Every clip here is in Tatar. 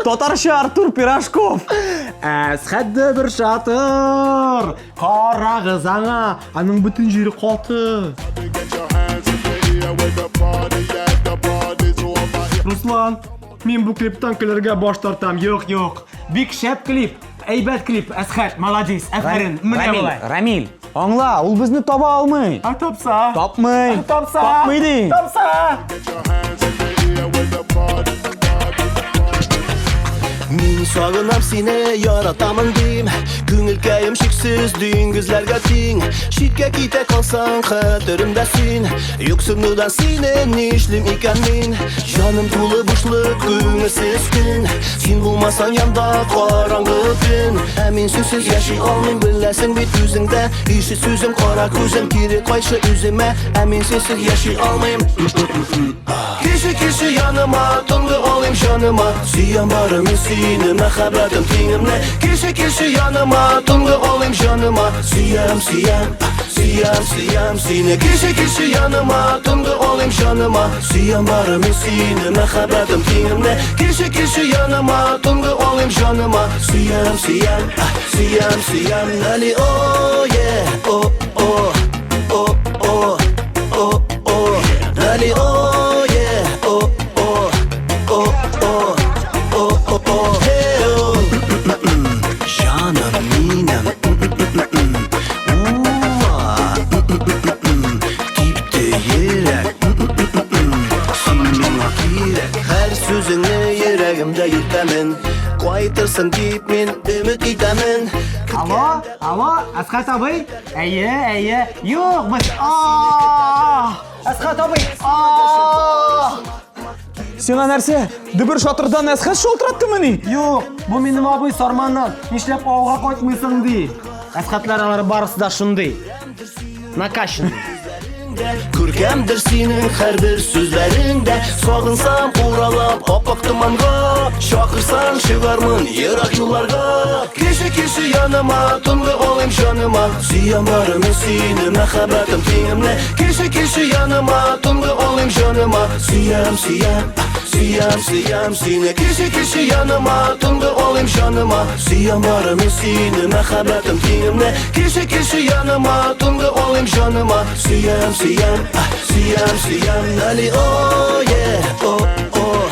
Татарча Артур Пирожков. Әсхәт дөбер шатыр. Карагыз аңа, аның бөтен җире каты. Руслан, мин бу клиптан көлергә баш тартам. Юк, юк. Бик шәп клип, әйбәт клип. Әсхәт, молодец, афәрин. Менә Рамил, болай. Рамил, аңла, ул безне таба алмый. А тапса? Тапмый. Тапса? Тапмый ди. Тапса! Мин сагынам сине, яратамын дим. Күңелкәем чиксез диңгезләргә тиң. Читкә китә калсаң, хәтеремдә син. Юксынудан сине нишлим икән мин? Җаным тулы бушлык, күңелсез көн. Син булмасаң янда караңгы төн. Ә мин сүзсез яши алмыйм, беләсең бит үзең дә. Ишет сүзем, кара күзем, кире кайтшы үземә. Ә мин синсез яши алмыйм. Кеше, кеше яныма, тынгы алыйм җаныма. Сөям бары мин сине, мәхәббәтем тиңемне. Кеше, кеше яныма, тынгы алыйм җаныма. Сөям, сөям, сөям, сөям сине. Кеше, кеше яныма, тынгы алыйм җаныма. Сөям бары мин сине, мәхәббәтем тиңемне. Кеше, кеше яныма, тынгы алыйм җаныма. Сөям, сөям, сөям, сөям. Нали, о, е, о, о, о, о, о, о. Нали, о, е, о, о, о, о, о, о, о. Хе, о. Җаным минем, Уа, типте йөрәк, син миңа кирәк. Һәр сүзеңне йөрәгемдә йөртәмен. Кайтырсың дип мин өмет итәмен. Алло, алло, Әсхәт абый? Әйе, әйе. Юк, без... А! Әсхәт абый! А! Сиңа нәрсә? Дөбер шатырдан Әсхәт шалтыраттымыни? Юк, бу минем абый Сарманнан. Нишләп авылга кайтмыйсың ди. Әсхәтләр алар барысы да шундый. Накачанный. Күркәмдер синең һәрбер сүзләреңдә. Сагынсам уралап апак томанга, чакырсаң чыгармын ерак юлларга. Кеше, кеше яныма, тынгы алыйм җаныма. Сөям бары мин сине, мәхәббәтем тиңемне. Кеше, кеше яныма, тынгы алыйм җаныма. Сөям, сөям, сөям, сөям сине. Кеше, кеше яныма, тынгы алыйм җаныма. Сөям бары мин сине, мәхәббәтем тиңемне. Кеше, кеше яныма, тынгы алыйм җаныма. Сөям, сөям, сөям, сөям. Нали, о, е, о, о,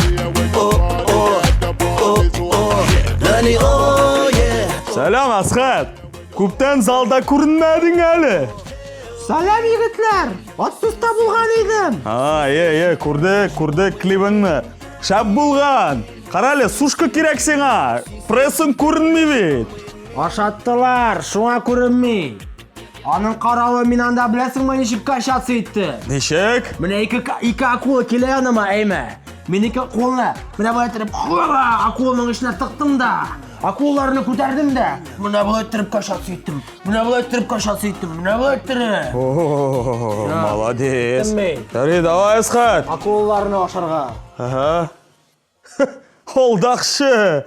о, о, о, о. Нали, о, е. Сәлам, Әсхәт. Күптән залда күренмәдең әле. Сәлам, егетләр! Отпускта булган идем. А, е, е, күрдек, күрдек клибыңны. Шәп булган. Кара әле, сушка кирәк сиңа. Прессың күренми бит. Ашаттылар, шуңа күренми. Аның каравы мин анда беләсеңме ничек качаться итте? Ничек? Менә ике, ике акула килә яныма, әйме. Мин ике кулны менә болай иттереп, хура, акуланың эченә тыктым да, акулаларны күтәрдем дә, менә болай иттереп качаться иттем. Менә болай иттереп качаться иттем. Менә болай иттереп. О, молодец. Әмми. Ярый, давай, Әсхәт. Акулаларны ашарга. Ага. Алдакчы.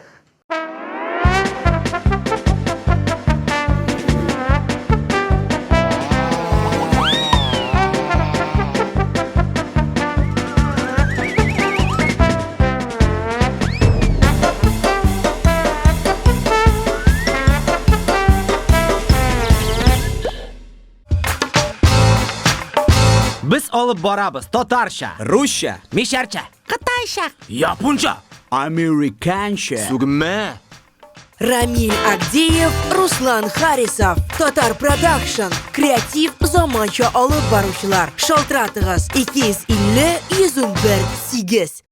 Без алып барабыз татарча, Русча, мишәрчә, кытайча, японча, американча. Сүгенмә. Рамиль Агдеев, Руслан Харисов, Татар Продакшн, креатив заманча алып баручылар. Шалтыратыгыз 250 111 8.